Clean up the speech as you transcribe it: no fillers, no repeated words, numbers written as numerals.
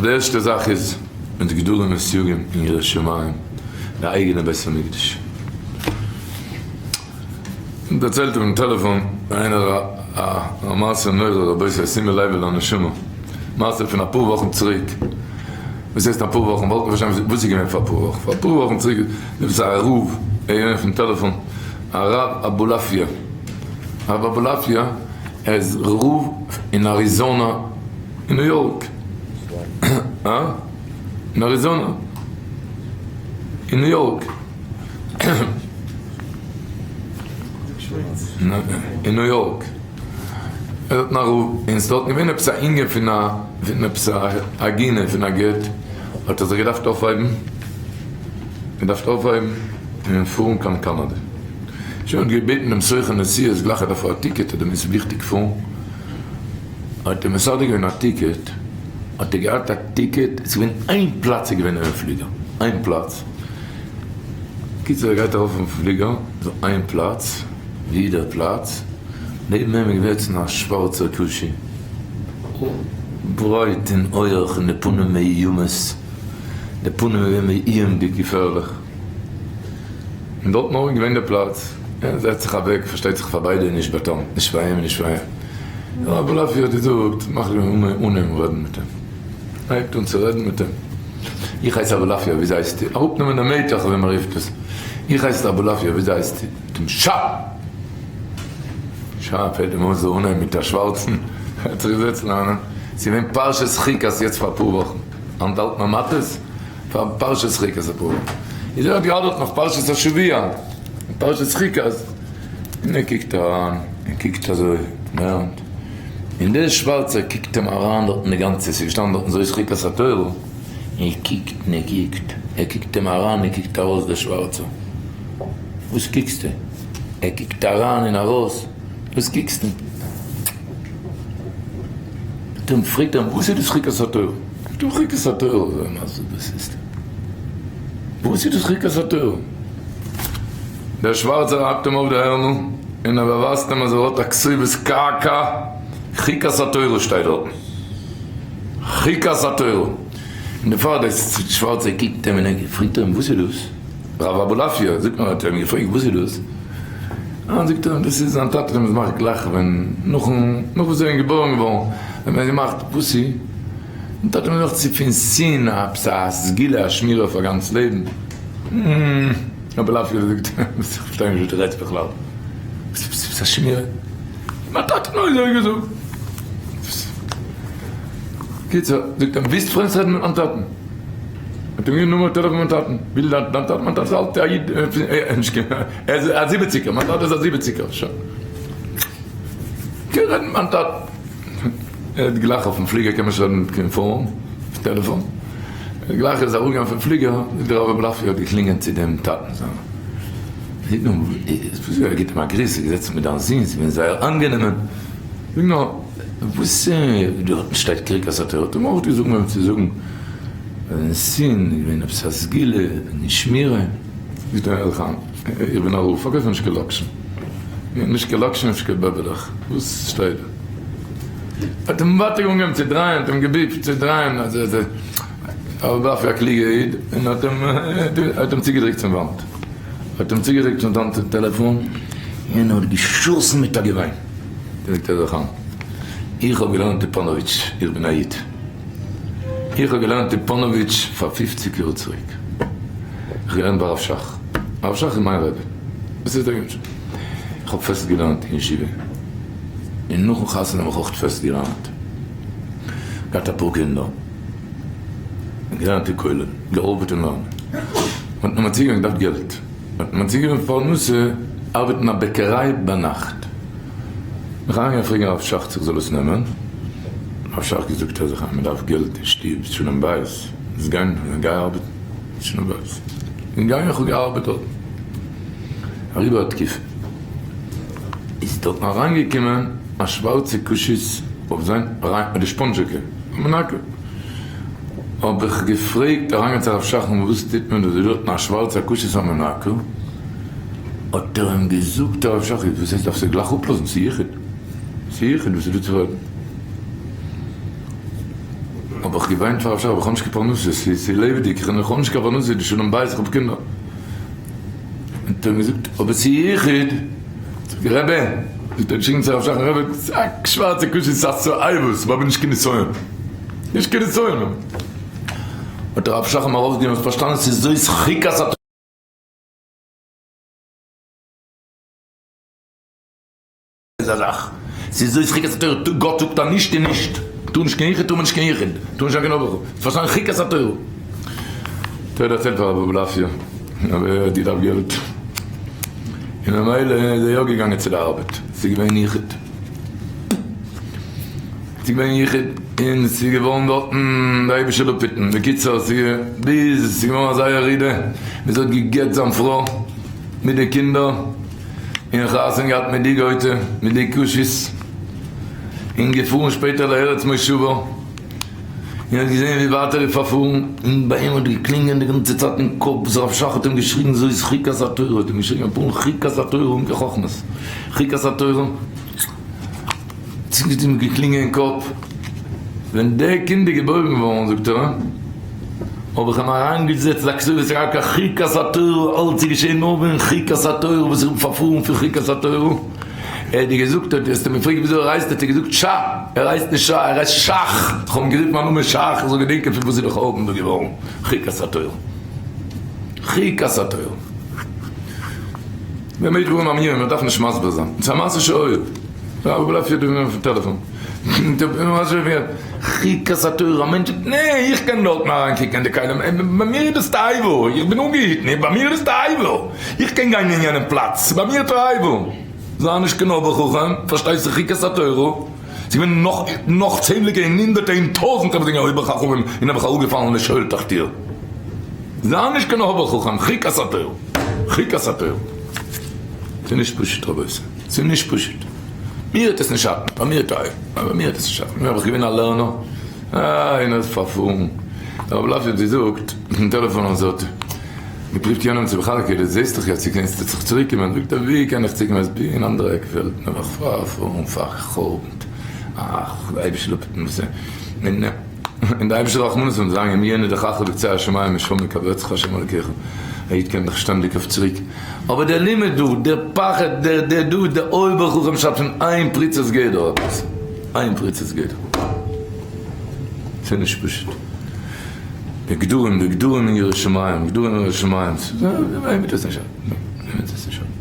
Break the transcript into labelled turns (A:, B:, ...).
A: די ערשטע זאך איז מיט גדרים וסייגים אין יראת שמים, די אייגענע בית המקדש. דערציילט אויפן טעלעפאן איינער א מעשה נורא רבותי שימו לב אל הנשמה, מעשה פון אפאר וואכן צוריק, וואס הייסט אפאר וואכן, וואלט מען פארשטיין וואס איז געווען פאר אפאר וואכן, פאר אפאר וואכן צוריק איז עפעס א רב איז געווען אויפן טעלעפאן, הרב אבולעפיא, הרב אבולעפיא ער איז רב אין אריזאנא אין ניו יארק, הא? אין אריזאנא אין ניו יארק. אין ניו יארק. ער האט נאר און ס'איז דארטן געווען עפעס א ענין פון א פון עפעס א עגונה פון א גט האט ער זיך געדארפט אויפהייבן געדארפט אויפהייבן און פארן קיין קאנאדע. שוין האט געבעטן דעם סוכן נסיעות גלייך ער דארף א ticket האט ער מוז וויכטיג פארן האט ער מסדר געווען א ticket האט ער געהאט א ticket ס'איז געווען איין פלאץ איז געווען אינעם פליגער איין פלאץ. קיצור ער גייט ארויף אויפן פליגער, דא איין פלאץ, ווי דער פלאץ, נעבן אים איז געזעצן א שווארצער כושי, ברייט און הויעך און די פנים מאיומות, די פנים איז געווען מאיומ'דיג געפערליך, און דארטן אויך געווען דער פלאץ, ער זעצט זיך אוועק, פארשטייט זיך פאר ביידע איז נישט באטאמט, נישט פאר אים און נישט פאר אים, דער אבולעפיא האט געזאגט, מאך אן אים רעדן מיט אים. הייבט אן צו רעדן מיט אים, איך הייס אבולעפיא, וויאזוי הייסטו? אראפנעמען די מתח ווי מען רופט עס, איך הייס אבולעפיא, וויאזוי הייסטו? זאגט אים שאַ! שאַ! פעלט אים אויס זאל אנהייבן מיט א שווארצן, ער האט זיך געזעצט לערנען, ס'איז געווען פרשת חוקת יעצט פאר אפאר וואכן, היינט האלט מען מטות? פאר פרשת חוקת אפאר וואכן, איז ער האט געהאדערט נאך פרשת השבוע, פרשת חוקת, און ער קוקט אריין, ער קוקט אזוי, לערנט. און דער שווארצער קוקט אים אריין דארטן די גאנצע, ס'איז געשטאנען דארטן זאת חוקת התורה, און ער קוקט און ער קוקט, ער קוקט אים אריין און קוקט ארויס דער שווארצער, וואס קוקסטו? ער קוקט אריין און ארויס, וואס קוקסטו? פתאום פרעגט ער אים, וואס איז דאס חוקת התורה? זאגט ער, חוקת התורה, וואס איז וואס איז דאס חוקת התורה? דער שווארצער האקט אים אויף די הערנער און ער באווייזט אים אז ער האט א כתובת קעקע, חוקת התורה שטייט דארטן, חוקת התורה, און דערפאר דער שווארצער קוקט אים און ער פרעגט אים וואס איז דאס? רב אבולעפיא זאגט מיר האט ער אים געפרעגט וואס איז דאס? אה זאגט ער דאס איז זיין טאטע האט אים עס געמאכט גלייך ווען נאכן נאך וואס ער איז געבוירן געווארן האט מען עס געמאכט, וואס איז? זיין טאטע האט אים געזאגט ס'איז פון שנאה עפעס א סגולה א שמירה אויף א גאנץ לעבן. אבולעפיא זאגט, איך פארשטיי נישט וואס דו רעדסט בכלל. וואס איז א שמירה? מיין טאטע האט מיר אזוי געזאגט. קיצור, זאגט ער, ווילסט פרענדס רעדן מיט מיין טאטן? האט ער מיר נומער טעלעפאן מיין טאטן. וויל דיין טאטע? מיין טאטע איז אלט א איד, ער איז א זיבעציגער, מיין טאטע איז א זיבעציגער, שוין. קען רעדן מיט מיין טאטן. ער האט גלייך אויפן פליגער קען מען נישט רעדן מיט קיין phone, טעלעפאן, גלייך ער איז אראפגעגאנגען פון פליגער, זאגט דער רב אבולעפיא האט געקלינגען צו דעם טאטן זיינעם, זאגט נו, וואס ער גיבט אים א גריס, איז געזעצן מיט דיין זון, ס'איז געווען זייער אנגענומען, זאג נאר, וואס דארטן שטייט קרקס האט ער האט אים אויך געזאגט אנגעהויבן צו זאגן, זיין זון איז געווען עפעס א סגולה, און שמירה, זאגט ער הער זיך איין. איך בין א רב, פארקויף נישט קיין לאקשן. נישט קיין לאקשן נישט קיין בעבעלעך. וואס שטייט דא? האט אים ווייטער אנגעהויבן צו דרייען, האט אים געביפט צו דרייען אז ער אבער דארף א קלוגער איד, און האט אים האט אים צוגעדריקט צום וואנט. האט אים צוגעדריקט צום וואנט צום טעלעפאן, און האט געשאסן מיט א געוויין. זאגט ער זיך אן, איך האב געלערנט אין פאנאוויטש, איך בין א איד. איך האב געלערנט אין פאנאוויטש פאר פופציג יאר צוריק. איך האב געלערנט ביי הרב שך. הרב שך איז מיין רבי. וואס איז דער גענטש? איך האב פעסט געלערנט אין ישיבה. און נאכן חתונה האב איך אויך פעסט געלערנט. געהאט אפאר קינדער. געלערנט אין כולל. געארבעט אין לערנען. מ'האט מיר צוגעגעבן געדארפט געלט. מ'האט מיר צוגעגעבן פרנסה ארבעטן אין א בעקעריי ביינאכט. בין איך אריינגעגאנגען פרעגן הרב שך צו איך זאל עס נעמען. הרב שך געזאגט אז מ'דארף געלט אין שטוב, שלום בית. זאלסט גיין, גיי ארבעטן. שלום בית. און גיי איך האב געארבעט דארטן. אריבער א תקופה. איז דארטן אריינגעקומען א שווארצע כושית אויף זיין אריין די שפאנדזשעקע. א מנקה. האב איך געפרעגט אריינגיין צו הרב שך'ן וואס טוט מען דא ס'איז דארטן א שווארצע כושית א מנקה. האט ער אים געזאגט הרב שך וואס הייסט דארפסט עס גלייך אפלאזן ס'איז יחוד. ס'איז יחוד וואס איז דא צו רעדן. האב איך. איך געוויינט פאר אפשר, אבער איך האב נישט קיין פרנסה, ס'איז לעבעדיג, איך האב נישט קיין פרנסה, די שלום בית, איך האב קינדער. האט ער אים געזאגט, אבער ס'איז יחוד. זאגט ער, רבי, זאגט ער, געשריגן צו הרב שך, רבי, ס'איז א שווארצע קושיא, ס'איז א סאיבוס, מ'האב נישט קיין נסיון. נישט קיין נסיון. האט הרב שך אים ארויסגענומען, האסט פארשטאנען, ס'איז זאת חוקת התורה. איז א זאך. ס'איז זאת חוקת התורה, גאט זאגט אז נישט איז נישט. טאר נישט קיין יחוד טאר מען נישט קיין יחוד. טאר נישט זיין קיין אויבער חכם. פארשטיין חוקת התורה. תורה דערציילט פאר רבי אבולעפיא אבער ער האט געדארפט געלט. און ממילא איז ער יא געגאנגען צו די ארבעט. ס'איז געווען יחוד. ס'איז געווען יחוד און ס'איז געווארן דארטן די אייבישע לופיטן. בקיצור ס'איז ביז ס'איז געווארן אזא ירידה ביז ער האט גע'גט זיין פרוי מיט די קינדער. און חתונה געהאט מיט די גויטע, מיט די כושית, און געפארן שפעטער לארץ מושבו, און האט געזען ווי ווייט ער איז פארפארן, און ביי אים האט געקלינגען די גאנצע צייט אין קאפ, וואס הרב שך האט אים געשריגן זאת חוקת התורה, האט אים געשריגן אפאר מאל חוקת התורה אן קיין חכמות, חוקת התורה, ס'האט אים געקלינגען אין קאפ, ווען דער קינד איז געבוירן געווארן, זאגט ער, האב איך אים אריינגעזעצט א כתובת רק א חוקת התורה, אלץ איז געשען נאר וועגן חוקת התורה, וואס איך בין פארפארן פון חוקת התורה. ער האט דיר געזאגט, האט האסט אים געפרעגט וויאזוי ער הייסט, האט ער געזאגט שא, ער הייסט נישט שא, ער הייסט שך, איך האב אים גערופן א נאמען שך, איך זאל געדענקען פון וואס איז דער חורבן דא געווארן, חוקת התורה. חוקת התורה. במה דברים אמורים, מען דארף נישט מסביר זיין, ס'איז א מעשה שהיה. רבי בלייבט פיר דעם אויפן טעלעפאן. חוקת התורה, א מענטש זאגט נע איך קען דארטן אריינקוקן אין די כלים, ביי מיר איז דאס תאווה, איך בין אנגעהיטן, ביי מיר איז דאס תאווה, איך קען גיין אין יענעם פלאץ, ביי מיר תאווה. זיי נישט קיין אויבער חכם, פארשטייסט זיך חוקת התורה, ס'איז געווען נאך נאך צענדליגע און הונדערטע און טויזענטער וואס זענען אויבער חכמים און נעבעך אראפגעפאלן לשאול תחתיה. זיי נישט קיין אויבער חכם, חוקת התורה, חוקת התורה. ס'איז נישט פשוט רבותי, ס'איז נישט פשוט. מיר האט עס נישט שאטן, ביי מיר טייער, ביי מיר האט עס נישט שאטן, מיר האב איך געווען א לערנער, אה, איינער איז פארפארן, הרב לאפי האט געזאגט אויפן טעלעפאן אז ער האט געפריווט יענעם צו בחלקה, דו זעסט דאך יעצט דו קענסט זיך צוריק קומען, זאגט ער ווי קען איך צוריק קומען, עס בין אין אנדערע עק וועלט, נעבעך פארפארן, פארחורבנט, אך, די אייבישטער זאל אפהיטן וואס און און די אייבישטער רחמנות זאל זיין אם יהיה נדחך בקצה השמים משם יקבצך השם אלקיך, א איד קען דאך שטענדיג אויף צוריק. אבער דער לימוד דא, דער פחד, דער דער דא, דער אויבער חכם שרייבט פון איין פריצת גדר עפעס, איין פריצת גדר. ס'איז נישט פשוט. די גדרים, די גדרים אין יראת שמים, גדרים אין יראת שמים, וועם וועט עס נישט ארן? וועם וועט עס נישט ארן?